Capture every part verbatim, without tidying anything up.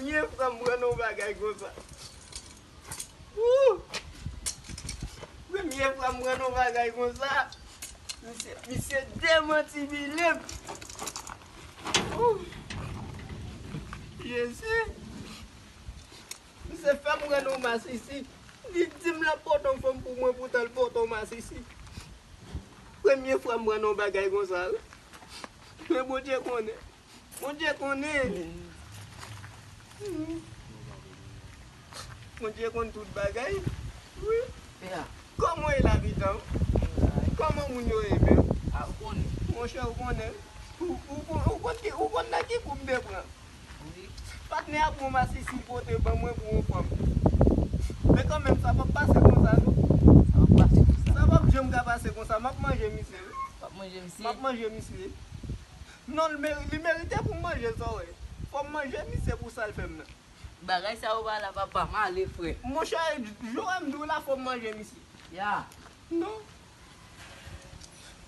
Premye fwa m pran yon bagay konsa. Wouh! Premye fwa m pran yon bagay konsa. Misye, misye demantibile m. Wouh! Jezi! Misye fè m pran yon masisi. Li di m l ap pote yon fanm pou mwen, poutan l pote yon masisi. Premye fwa m pran yon bagay konsa, wi. Men Bondye konnen. Bondye konnen. Bondye konn tout bagay. Wi. Kòman w ye la, Vitan? Kòman moun yo ye menm? A, ou konnen. Monchè, ou konnen. Ou, ou, ou, ou konn ki, ou konn nan ki kou m te pran. Wi. Patnè a pran masisi pote ban mwen pou yon fanm. Men kanmenm, sa p ap pase konsa, non. Sa p ap pase konsa. Sa p ap janm ka pase konsa. M ap manje misye, wi. W ap manje misye? M ap manje misye. Non, li meri-, li merite pou m manje l, sa w wè. Fò m manje misye pou sa l fè m nan. Bagay sa yo pa la, papa, m ale, frè. Monchè, jan m di w la, fò m manje misye. Ya. Non.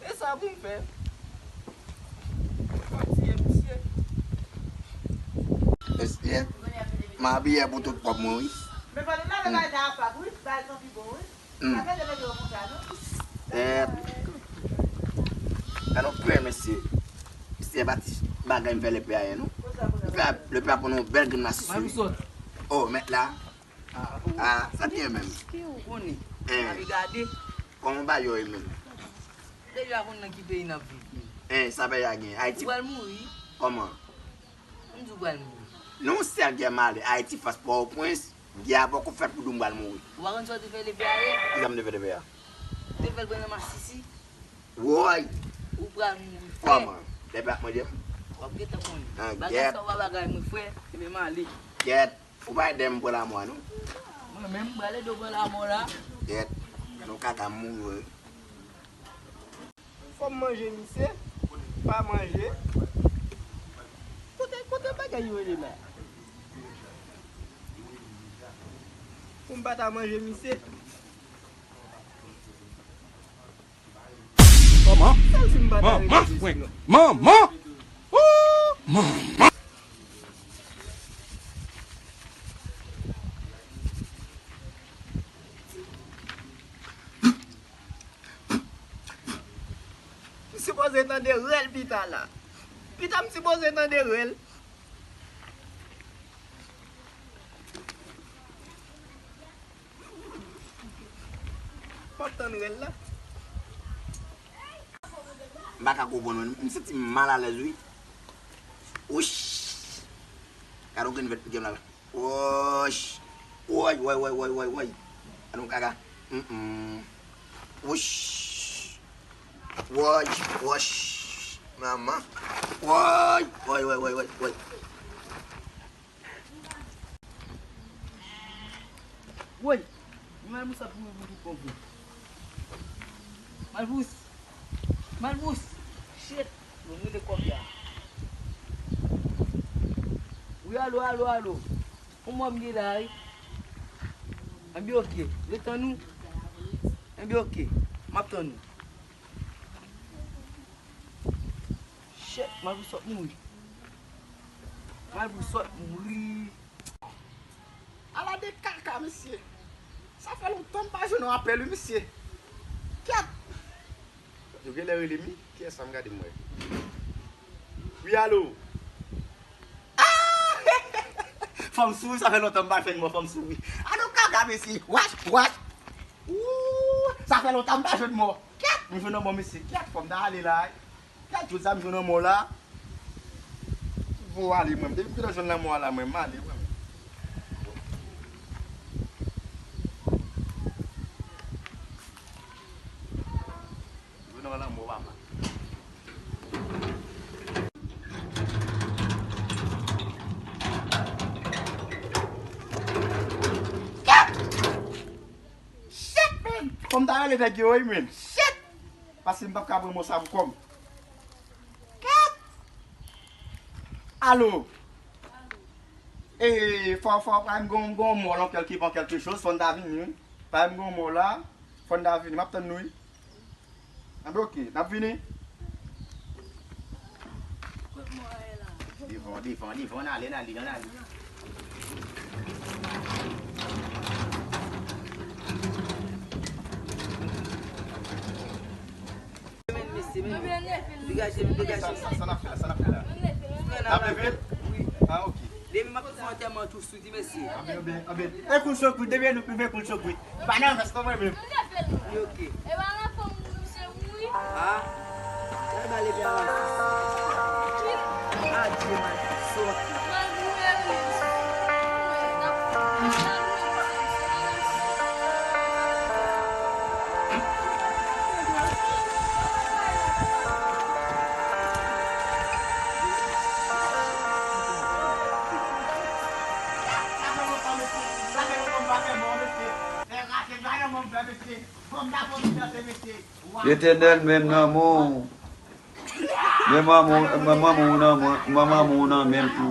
E sa pou m fè. Fò m tiye misye. Mesye, m abiye pou tout kòb mwen, wi. Men fò nou lave bagay sa a, wi, bagay sa pi bon, wi. Hmm. Sa fè de lè yo konsa, non? Eh, gade yon pè, mesye. Misye pa ti bagay m fè lepè a ye, non. M fè lepè a pran yon bèl grenn masisi. Oh, mèt la. Ah, sa t gen menm. Ou konnen. Eh. N ap gade. Kòman bagay yo ye menm? Deja konn nan ki peyi n ap viv. Eh, sa peyi a gen? Ayiti. Ou pral mouri. Kòman? M di w pral mouri. Non, sèl gè m ale Ayiti, Fas, Pòtoprens, gè a poko fèt pou di w m pral mouri. Ou pa konn sa w te fè lepè a ye? Kisa m te fè lepè a? Ou te fè l pran nan masisi. Woy! Ou pral mouri, frè. Kòman? Lepè ap manje m? W ap gentan konnen. Bagay sa w pa bagay mwen, frè. Ebyen, m ale. Kèt. Ou pa ede m pran lamò a, non? Mwen menm, m pral ede w pran lamò la. Kèt. Gade yon kaka m mouri, wi. Fò m manje misye, pa manje. Kote, kote bagay yo ye la? Pou m pa ta manje misye. Manman! Sa l di m pa ta rete isit, non? Manman! Ooh, manman! M sipoze tande rèl pita la. Pita m sipoze tande rèl. M ap tann rèl la. M pa ka konprann, m santi m malalèz, wi. Wouch! Gade yon grenn vèt pike m la. Wouch! Woy, woy, woy, woy, woy, woy. Gade yon kaka. Mm, mm. Wouch! Woy, wouch! Manman! Woy! Woy, woy, woy, woy, woy. Woy! Malpous ap mouri pou tout bon vre. Malpous! Malpous! Shit! Bon, rele kòb la. Wi, alo, alo, alo. Yon mò m gen la, wi. Enben, oke. Ret tann ou. Enben, oke. M ap tann ou. Shit, Malpous sot mouri. Malpous sot mouri. Ala de kaka, mesye. Sa fè lontan m pa jwenn yon apèl, wi, mesye. Kèt! Yo genlè rele m, wi. Kiyès sa m gade m wè? Wi, alo? Ah! Fanm souri, sa fè lontan m pa jwenn mò fanm souri. Alo, kaka, mesye. Wach, wach. Ooh, sa fè lontan m pa jwenn mò. Kèt! M jwenn yon mò, mesye. Kèt, fò m ta ale la, wi. Gad, jodi a m jwenn lanmò la. Bon, ale mwen. Depi m gentan jwenn lanmò a la, mwen, m ale mwen. Jwenn yon lanmò, papa. Shit, man! Fò m ta rele nèg yo, wi, man. Shit! Paske m p ap ka pran mò sa pou kò m. Kèt! Alo! E, fò, fò, pa m gon, gon mò lan kèlke, pa kèlke choz, fò n ta vini, wi. Pa m gon mò la, fò n ta vini, m ap tann nou, wi. Anben, oke, n ap vini. Devan, devan, devan, ann ale, ann ale, ann ale. Degaje m, degaje m. Sa, sa, sa n ap fè la, sa n ap fè la? N ap leve l? Wi. Ah, ok. Demen m ap fè antèman tou sou ti mesye. Anben, anben, anben. E koul sokwi, demen nou rive koul sokwi. Pa nan rès, pa mwen menm. Li ok. Ah. Gade ba leve a la. Adye, mwen sòti. Etènèl, menm nan men w. Men manman w, men manman w nan men, men manman w nan men tou.